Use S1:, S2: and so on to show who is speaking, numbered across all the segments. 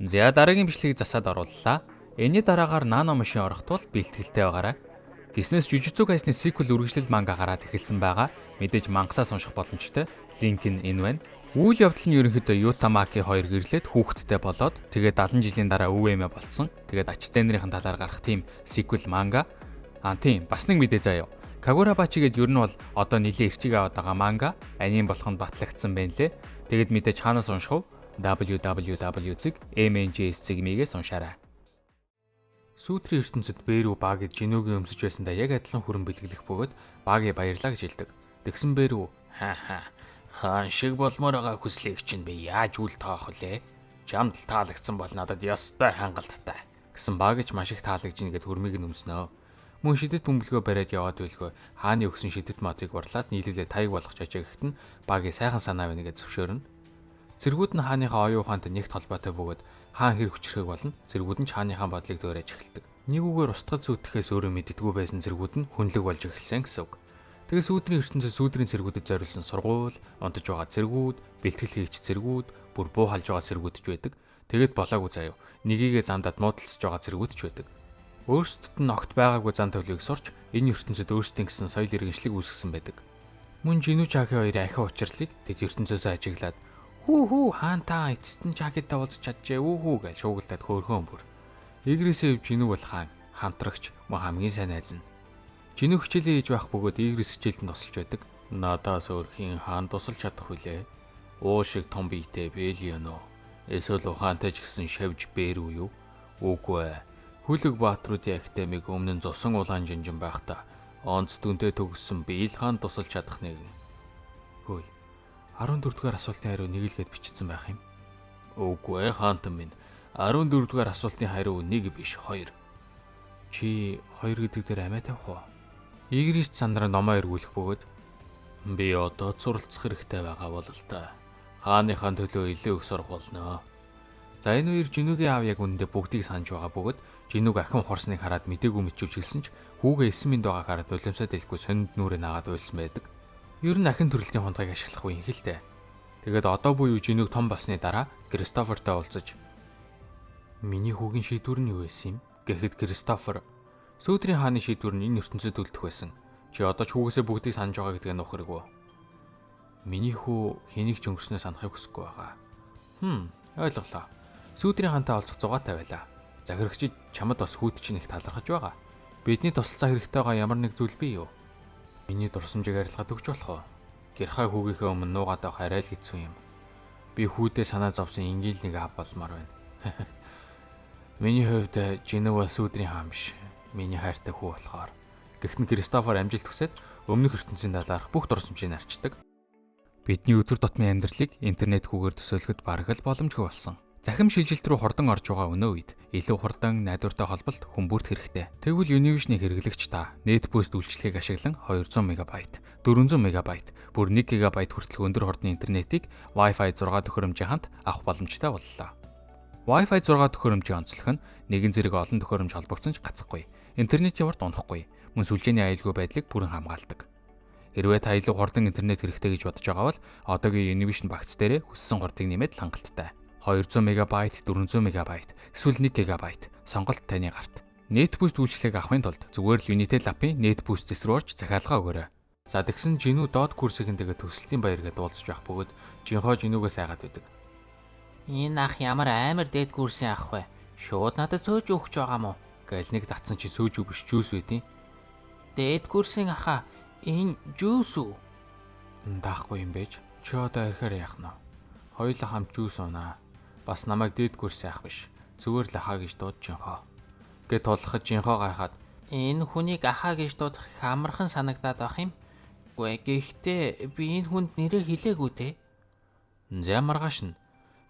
S1: За, дараагийн бичлэгийг засаад орууллаа. Энэний дараагаар Nano Machine орох тул бэлтгэлтэй байгаарай. Гиснээс Jujutsu Kaisen-ы sequel үргэлжлэл манга гараад эхэлсэн байгаа. Мэдээж мангасаас унших боломжтой. Линк нь энэ байна. Үйл явдал нь ерөнхийдөө Юта Маки хоёр гэрлээд хүүхэдтэй болоод, тэгээд 70 жилийн дараа өвөө эмээ болцсон. Тэгээд ач зээнэрийн талаар гарах тийм sequel манга. Аа тийм, бас нэг мэдээ заяа. Кагурабачи гээд ер нь бол одоо нилээ эрчиг аваад байгаа манга аним болох нь батлагдсан байна лээ. Тэгээд мэдээж хаанаас унших вэ? www.mnjs.me-гээс уншаарай. Сүүтрийн ертөнцид Бэрүү Багид Жинүүгийн өмсөж байсандаа яг адилхан хүрэн бэлгэлэх бөгөөд Баги баярлаа гэж хэлдэг. Тэгсэн Бэрүү
S2: "Ха ха, хаан шиг болмоор байгаа хүслийг чинь би яаж үл тоох вүлээ? Чамд л таалагдсан бол надад ёстой хангалттай"
S1: гэсэн Багич маш их таалагдж ийн гэд хөрмийг нь өмснөө. Мөн шидэт бөмбөлгөө бариад яваад байлгүй хааны өгсөн шидэт модыг урлаад нийлүүлээ таяг болгож ажээ гэхэд нь Баги сайхан санаа байна гэж зөвшөөрнө. Цэргүүд нь хааныхаа оюун ухаантай нэгт холбоотой бөгөөд хаан хэр хүчрхэг болно, цэргүүд нь ч хааныхаа бодлыг дуурайж эхэлдэг. Нэг үгээр устгад зүйтгэхээс өөрөө мэддэггүй байсан цэргүүд нь хүнлэг болж эхэлсэн гэсэн үг. Тэгээ сүүдрийн ертөнцид сүүдрийн цэргүүдэд зориулсан сургууль, унтаж байгаа цэргүүд, бэлтгэл хийгч цэргүүд, бүр буу халж байгаа цэргүүд ч байдаг. Тэгээд болоогүй заяа. Нэгийгээ замдаад нуудласж байгаа цэргүүд ч байдаг. Өөрсдөд нь огт байгаагүй зан төлөвийг сурч энэ ертөнцид өөрсдийн гэсэн соёл иргэншлиг үүсгэсэн байдаг. Мөн Жинүү Чаки хоёрын ахин учирлыг тэд ертөнцөөсөө ажиглаад "Хүү хүү, хаан та эцэст нь Чакитай уулзч чаджээ, үү хүү" гэж шуугилдаад хөөрхөн бүр. Игрисээ Жинүү бол хаан, хамтрагч, мөн хамгийн сайн найз нь. Жинүү хичээлээ хийж байх бөгөөд Игрис хичээлд нь тусалж байдаг.
S2: "Надаас өөр хэн хаан тусалж чадах вүлээ? Уул шиг том биетэй Бэлион уу? Эсвэл ухаантай ч гэсэн шавж Бэрүү юу? Үгүй ээ. Хүлэг баатруудын академик өмнө нь зусан улаан жинжин байхдаа онц дүнтэй төгссөн Биел хаан тусалж чадах нэгэн."
S1: Хөөе. 14 дугаар асуултын хариу нэг л гээд бичсэн байх юм.
S2: "Үгүй ээ, хаантан минь. 14 дугаар асуултын хариу нэг биш, хоёр."
S1: Чи хоёр гэдэг дээр амиа тавих уу? Игрис сандраа номоо эргүүлэх бөгөөд
S2: "Би одоо суралцах хэрэгтэй байгаа бололтой. Хааныхаа төлөө илүү их сурах болно."
S1: За, энэ үеэр Жинүүгийн аав яг үнэндээ бүгдийг санаж байгаа бөгөөд Жинүүг ахин ухарсныг хараад мдээгүй мэдчүүж хэлсэн ч хүүгээ 9 минь байгааг хараад нулимсаа дэлгүй сонинд нүрээ наагаад уйлсан байдаг. Ер нь ахин төрөлтийн хундгыг ашиглах үе юм хэл дээ. Тэгээд одоо буюу Жинүүг том болсны дараа Кристофертой уулзаж "Миний хүүгийн шийдвэр нь юу байсан юм?" гэхэд Кристофер "Сүүдрийн хааны шийдвэр нь энэ ертөнцид үлдэх байсан. Чи одоо ч хүүгээсээ бүгдийг санаж байгаа гэдгээ нуух хэрэггүй." "Миний хүү хэнийг ч өнгөрснөө санахыг хүсэхгүй байгаа." "Хм, ойлголоо. Сүүдрийн хаантай уулзах зугаатай байлаа. Захирагчид чамд бас хүүд чинь их талархаж байгаа. Бидний тусалцаа хэрэгтэй байгаа ямар нэг зүйл бий юу? Миний дурсамжийг арилгаад өгч болох уу? Гэрхай хүүгийнхээ өмнө нуугаад авах арай л хэцүү юм. Би хүүдээ санаа зовсон энгийн л нэг аав болмоор байна. Миний хувьд Жинэг бол сүүдрийн хаан биш. Миний хайртай хүү болохоор." Гэхдээ Кристофер амжилт хүсээд өмнөх ертөнцийн талаарх бүх дурсамжийг арчдаг. Бидний өдөр тутмын амьдралыг интернетгүйгээр төсөөлөхөд бараг л боломжгүй болсон. Захим шилжилт рүү хурдан орж байгаа өнөө үед илүү хурдан, найдвартай холболт хүн бүрт хэрэгтэй. Тэгвэл Univision-ы хэрэглэгч та NetBoost үйлчилгээг ашиглан 200 МБ, 400 МБ, бүр 1 ГБ хүртэлх өндөр хурдны интернетийг Wi-Fi 6 төхөөрөмжийн хамт авах боломжтой боллоо. Wi-Fi 6 төхөөрөмжийн онцлог нь нэгэн зэрэг олон төхөөрөмж холбогдсон ч гацхгүй. Интернетийн хурд унахгүй. Мөн сүлжээний аюулгүй байдлыг бүрэн хамгаалдаг. Хэрвээ та илүү хурдан интернет хэрэгтэй гэж бодож байгаа бол одоогийн Univision багц дээрээ хүссэн хурдыг нэмээд л хангалттай. 200 МБ, 400 МБ, эсвэл 1 ГБ, сонголт таны гарт. NetBoost үйлчилгээг авахын тулд зүгээр л Unitel app-ын NetBoost зэс рүү орж захиалгаа өгөөрэй. За, тэгсэн Жинүү доод курсийн дэгээ төсөлтийн баяр гэдээ уулзч байх бөгөөд Жинхоо Жинүүгээс айгаад байдаг.
S2: "Энэ ах ямар амар дээд курсын ах вэ? Шууд надад сөөж өгч байгаа мó?"
S1: Гээл нэг татсан чи сөөж үг биш, жүүс байдیں۔
S2: "Дээд курсын аха, энэ жүүс үү?"
S1: "Даахгүй юм байж. Чи одоо архиар яах нь вэ? Хоёулаа хамт жүүс уунаа. Бас намайг дээд курсын ах биш. Зүгээр л ахаа гэж дууд, Жинхоо" Гэт тулхад Жинхоо гайхаад
S2: "Энэ хүнийг ахаа гэж дуудах их амархан санагдаад байх юм. Үгүй, гэхдээ би энэ хүнд нэрээ хэлээгүй те."
S1: За, маргааш нь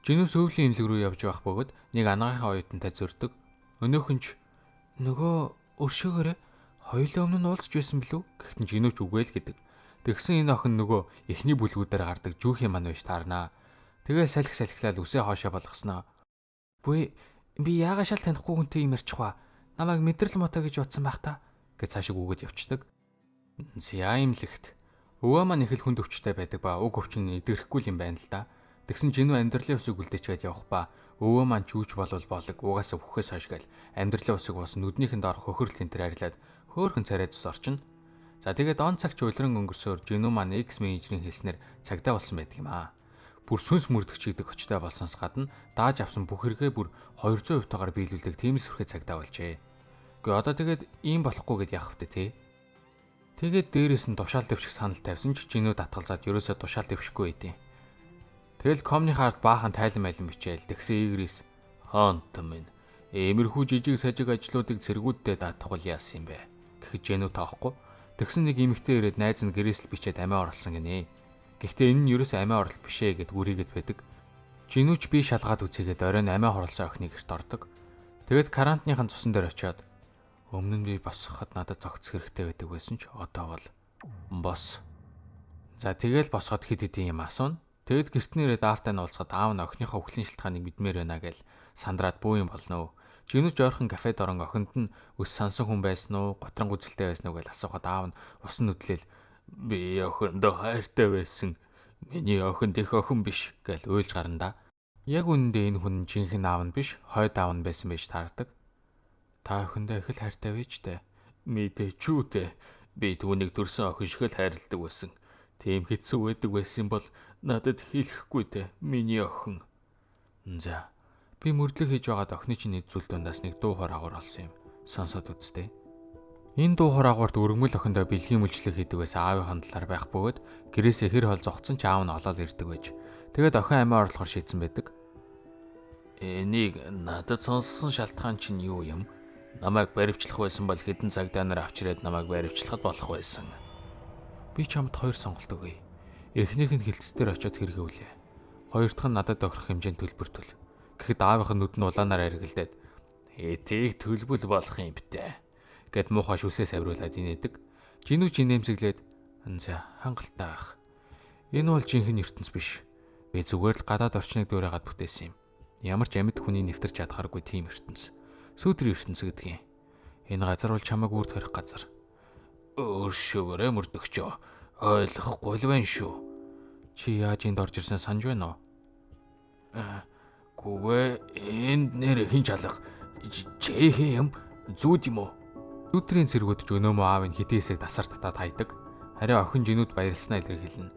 S1: Жинүү сүүлийн имлэг рүү явж байх бөгөөд нэг анагаахын оюутантай зөрдөг. Өнөөхөн ч "Нөгөө өршөөгөөрэй, хоёулаа өмнө нь уулзч байсан билүү?" Гэхдээ Жинүү ч үгүй л гэдэг. Тэгсэн энэ охин нөгөө эхний бүлгүүдээр гардаг жүүхийн маань байж таарнаа. Тэгээ салхи салхилаад үсээ хоошоо болгосноо.
S2: "Бүе, би яагаад шал танихгүй хүнтэй юм ярьчих вэ? Намайг мэдрэл муутай гэж бодсон байх та"
S1: гэж цаашиг үгээд явцдаг. Зя, имлэгт өвөө маань их л хүнд өвчтэй байдаг ба уг өвчин нь эдгэрэхгүй юм байна л да. Тэгсэн Жинүү амьдралын усыг үлдээчгээд явах ба Өвөө маань ч юуч болвол болог угаасаа бүхээс хойш гэл амьдралын усыг уусан нүднийхэн доорх хөхөрл тентэр арилаад хөөхөн царай цус орчино. За тэгээд он цагч улиран өнгөрсөөр Жинүү маань X менежерийн хэлснээр цагдаа болсон байдаг юм аа. Бүр сүнс мөрдөгч гэдэг очтой болсноос гадна дааж авсан бүх хэрэгээ бүр 200% таагаар биелүүлдэг тийм л сүрхий цагдаа болжээ. Гэхдээ одоо тэгээд ийм болохгүй гэд яах вэ те? Тэгээд дээрээс нь тушаал дэвших санал тавьсан ч Жинүү татгалзаад ерөөсөө тушаал дэвшихгүй байдیں۔ Тэгэл комны хаард баахан тайлан майлан бичээл тэгсэн Игрис
S2: хаант минь иймэрхүү жижиг сажиг ажлуудыг цэргүүддээ даатгавал яасан юм бэ гэхэд Жинүү таахгүй. Тэгсэн нэг эмэгтэй ирээд найз нь гэрээсэл бичээд амиа орлсон гинэ. Гэхдээ энэ нь ерөөсөө амиа орлол биш ээ гэд үрийгэд байдаг. Жинүүч би шалгаад үзээгээд оройн амиа хорлсон охиныг гэрт ордог. Тэгэд карантиныхан цусан дээр очиод өмнө нь би босгоход надад зогцох хэрэгтэй байдаг байсан ч одоо бол бос. За тэгэл босгоод хэд хэдэн юм асууна. Тэгэд гэрт нь ирээд аавтай нь уулзахад аав нь охиныхоо үхлийн шалтгааныг мэдмээр байна гэж сандраад бүү юм болно уу. Жинүүч ойрхон кафед орон охинд нь өс сансан хүн байсан уу, готрон гүзэлтэй байсан уу гэж асуухад аав нь усан нүдлээл би охиндоо хайртай байсан. Миний охин дэх охин биш
S1: гэж уйлж гарна да. Яг үнэндээ энэ хүн жинхэнэ аав нь биш, хойд аав нь байсан байж таардаг. Та охиндоо их л хайртай байж тээ.
S2: Мэдээч үү те. Би түүнийг төрсөн охин шиг л хайрладаг байсан. Тийм хэцүү байдаг байсан бол надад хэлэхгүй те. Миний охин.
S1: За. Би мөрдлөг хийж байгаад охины чинь эд зүйл дундаас нэг дуу хор агуур олсон юм. Сонсоод үзтээ. Энэ дуу хор агуурт өргөмөл охиндоо бэлгийн мүлжлэг хийдэг байсан аавынхаа талаар байх бөгөөд гэрээсээ хэр хол зогцсон ч аав нь олоод ирдэг байж. Тэгээд охин амиа орлохоор шийдсэн байдаг.
S2: Энийг надад сонссон шалтгаан чинь юу юм? Намайг баривчлах байсан бол хэдэн цагдаа нар авчирээд намайг баривчлахад болох байсан.
S1: Би чамд хоёр сонголт өгье. Эхнийх нь хилцээр дээр очиод хэрэгвлээ. Хоёр дахь нь надад тохирох хэмжээнд төлбөр төл. Гэхэд аавынх нь нүд нь улаанаар аригладаад
S2: "Этийг төлбөл болох юм бтэ"
S1: гэд муухай шүлсээ савриулаад инээдэг. Жинүү жинэмсэглээд "За хангалттай байх. Энэ бол жинхэнэ ертөнц биш. Би зүгээр л гадаад орчныг дуурайгаад бүтээсэн юм. Ямар ч амьд хүний нэвтэрч чадхааргүй тийм ертөнц. Сүүдэр ертөнц гэдэг юм. Энэ газар бол чамайг үр төрөх газар.
S2: Өөршөөрэй мөрдөгчөө. Ойлгохгүй л байна шүү.
S1: Чи яаж энд орж ирсэн санаж байна уу?
S2: Гүгэ энд нэр хэн чалах? Чи хэн юм? Зүуд юм уу?
S1: Сүүдрийн цэргүүд ч өнөөмөө аав нь хитэн хэсэг тасар татаад хайдаг. Харин охин жинүүд баярлснаа илэрхийлнэ.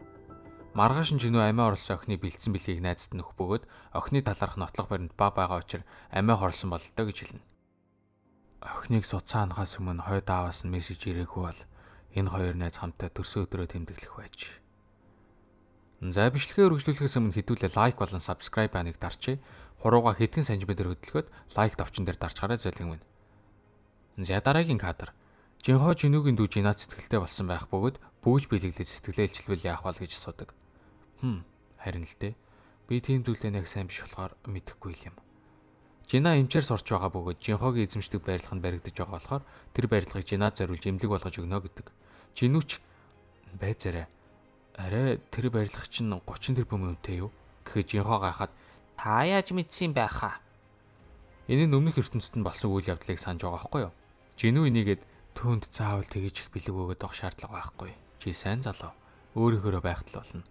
S1: Маргааш нь жинүү амиа орлсон охины бэлдсэн бэлгийг найзад нь өгөх бөгөөд охины талаарх нотлох баримт ба байгаа учраас амиа хорлсон бололтой гэж хэлнэ. Охиныг суцаа анхаас өмнө хойд ааваас нь мессеж ирээгүй бол энэ хоёр найз хамтдаа төрсөн өдрөө тэмдэглэх байж. За бичлэгээ үргэлжлүүлэхээс өмнө хэдүүлээ лайк болон subscribe баныг дарчээ. Хурууга хэдхэн сантиметр хөдөлгөөд лайк товчон дээр дарчгаарай зэлэн минь. За дараагийн кадр. Жинхоо жинүүгийн дүү Жинаа сэтгэлтэй болсон байх бөгөөд бүүж бэлэглэж сэтгэлээ илчилвэл яах вэ гэж асуудаг. Харин л дээ. Би тийм зүйлдээ нэг сайн биш болохоор мэдэхгүй юм. Жина эмчээр сурч байгаа бөгөөд Жинхогийн эзэмшдэг барилга нь баригдаж байгаа болохоор тэр барилгыг Жинад зориулж эмнэлэг болгож өгнө гэдэг. Жинүүч байцаарай. Арай тэр барилга чинь 30 тэрбум үнэтэй юу? Гэхэд Жинхо гайхаад
S2: та яаж мэдсэн байхаа?
S1: Энэ нь өмнөх ертөнцид нь болсон үйл явдлыг санаж байгаа байхгүй юу? Жинүү энийгээд түүнд заавал тэгэж их бэлэг өгöd авах шаардлага байхгүй. Чи сайн залуу. Өөрийнхөөрөө байхад л болно.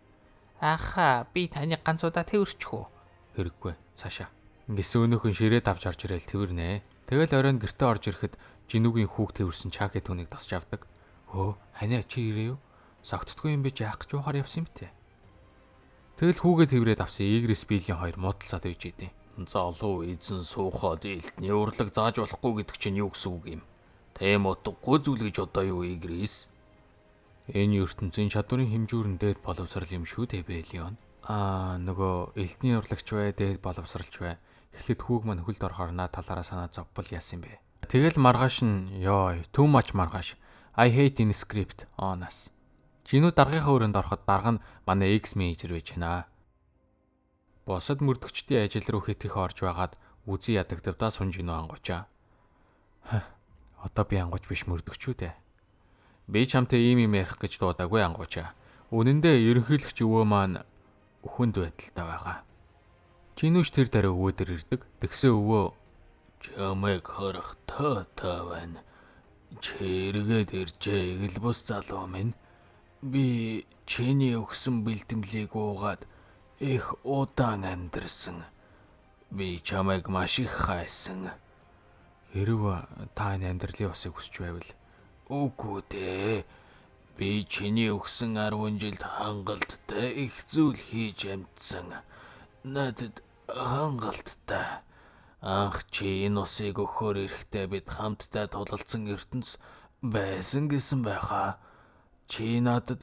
S2: Ахаа би таны ганц удаа тэвэрчих үү?
S1: Хэрэггүй. Цаашаа. Ингэсэн өнөөхөн ширээ давж орж ирээл тэвэрнэ. Тэгэл оройн гэртээ орж ирэхэд Жинүүгийн хүүг тэвэрсэн Чаки түүнийг тосч авдаг. Хөө, ханиа чи ирээ юу? Согтдгүй юм би яах гэж уухаар явсан юм бэ? Тэгэл хүүгээ тэврээд авсан Игрис Билийн хоёр муудалцаад үйж идэв.
S2: Залуу эзэн суухад элтний урлаг зааж болохгүй гэдэг чинь юу гэсэн үг юм? Тэм утгагүй зүйл гэж одоо юу Игрис?
S1: Энэ ертөнцийн чадварын хэмжүүр нь дээд боловсрал юм шүү дээ Бэлион. Аа нөгөө элдний урлагч бай, дээд боловсралч бай. Эхлээд хүүг мань хөлд орохоор наа талаараа санаа зовбол яасан юм бэ? Тэгэл маргааш нь ёо, too much маргааш. I hate in script on us. Жинүү даргынхаа өрөөнд ороход дарга нь манай X менежер байж байна. Бусад мөрдөгчдийн ажил руу хэтгэх орж байгаад үзий ядагдавдаа сун жинүү ангуучаа. Одоо би ангууч биш мөрдөгч үү дээ. Би чамтай ийм юм ярих гэж дуудаагүй ангуучаа. Үнэн дээр ерөнхийлөгч өвөө маань хүнд байдалтай байгаа. Жинүүч тэр дараа өвөө дээр ирдэг. Тэгсэн өвөө
S2: чамайг харах таатай байна. Чи эргээд иржээ эгэл бус залуу минь. Би чиний өгсөн бэлтгэлийг уугаад их удаан амьдарсан. Би чамайг маш их хайсан.
S1: Хэрв та энэ амьдралын усыг хүсч байвал
S2: үгүй дээ. Би чиний өгсөн 10 жилд хангалттай их зүйл хийж амжсан. Надад хангалттай. Анх чи энэ усыг өгөхөөр эрэхтэй бид хамтдаа тулалдсан ертөнц байсан гэсэн байхаа. Чи надад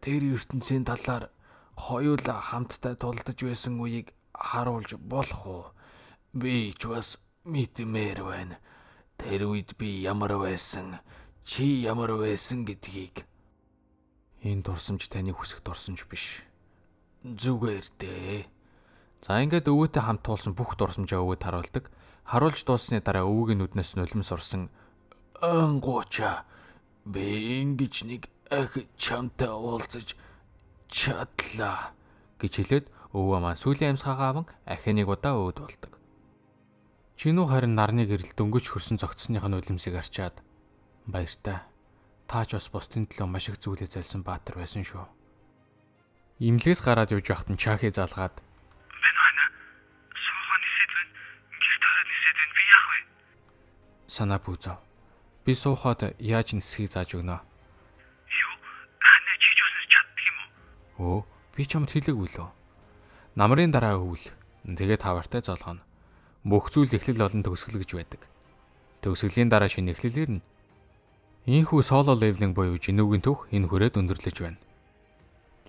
S2: тэр ертөнцийн талаар хоёулаа хамтдаа тулдаж байсан үеийг харуулж болох уу? Би ч бас мэдмээр байна. Тэр үед би ямар байсан, чи ямар байсан гэдгийг.
S1: Энэ дурсамж таны хүсэх дурсамж биш.
S2: Зүгээр дээ.
S1: За ингээд өвөөтэй хамт туулсан бүх дурсамжаа өвөөд харуулдаг. Харуулж дууссаны дараа өвөөгийн нүднээс нулимс орсон.
S2: Ангууча, би ингэж нэг ахи чамтай уулзаж чадлаа
S1: гэж хэлээд өвөө маань сүүлийн амьсгаагаа аван ахи нэг удаа өвд болдог. Чинүү харин нарны гэрэл дөнгөж хөрсөн зогтсныхоо нулимсыг арчаад баяртай. Та ч бас бусдын төлөө маш их зүйлээ зайлсан баатар байсан шүү. Имлэгээс гараад явж байхад нь Чахи залгаад
S3: "Бэн хана суухаа нисээд байна. Гэр тойроод нисээд байна. Би яах вэ?"
S1: Санаа бүүзав. Би суухад яаж нисхийг зааж өгнө.
S3: Юу? Хана чи ч бас нисч чаддаг юм уу?
S1: Өө, би чамд хэлээгүй лөө. Намрын дараа өвөл. Тэгээд хавартай золгоно. Бүх зүйл эхлэл болон төгсгөл гэж байдаг. Төгсгөлийн дараа шинэ эхлэл ирнэ. Ийхүү Solo Leveling буюу Жинүүгийн түүх энэ хүрээд өндөрлөж байна.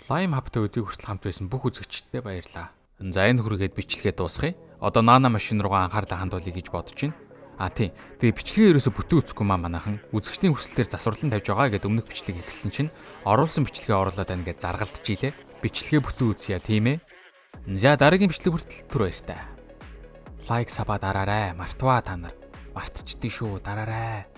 S1: Lime Hub-тай өдийг хүртэл хамт байсан бүх үзэгчдэд баярлалаа. За энэ хүргээд бичлэгээ дуусгая. Одоо Nana машин руугаа анхаарлаа хандуулъя гэж бодож байна. А тийм. Тэгээ бичлэгээ ерөөсө бүтэн үзэхгүй маа манайхан. Үзэгчдийн хүсэлтээр засварлан тавьж байгаа гэдээ өмнөх бичлэг эхэлсэн чинь оруулсан бичлэгээ оруулаад байна гэж заргалдчихилээ. Бичлэгээ бүтэн үзье тийм ээ. За дараагийн бичлэг хүртэл түр баяртай. Лайк сабаа дараарай. Мартваа та нар. Мартчихдээ шүү дараарай.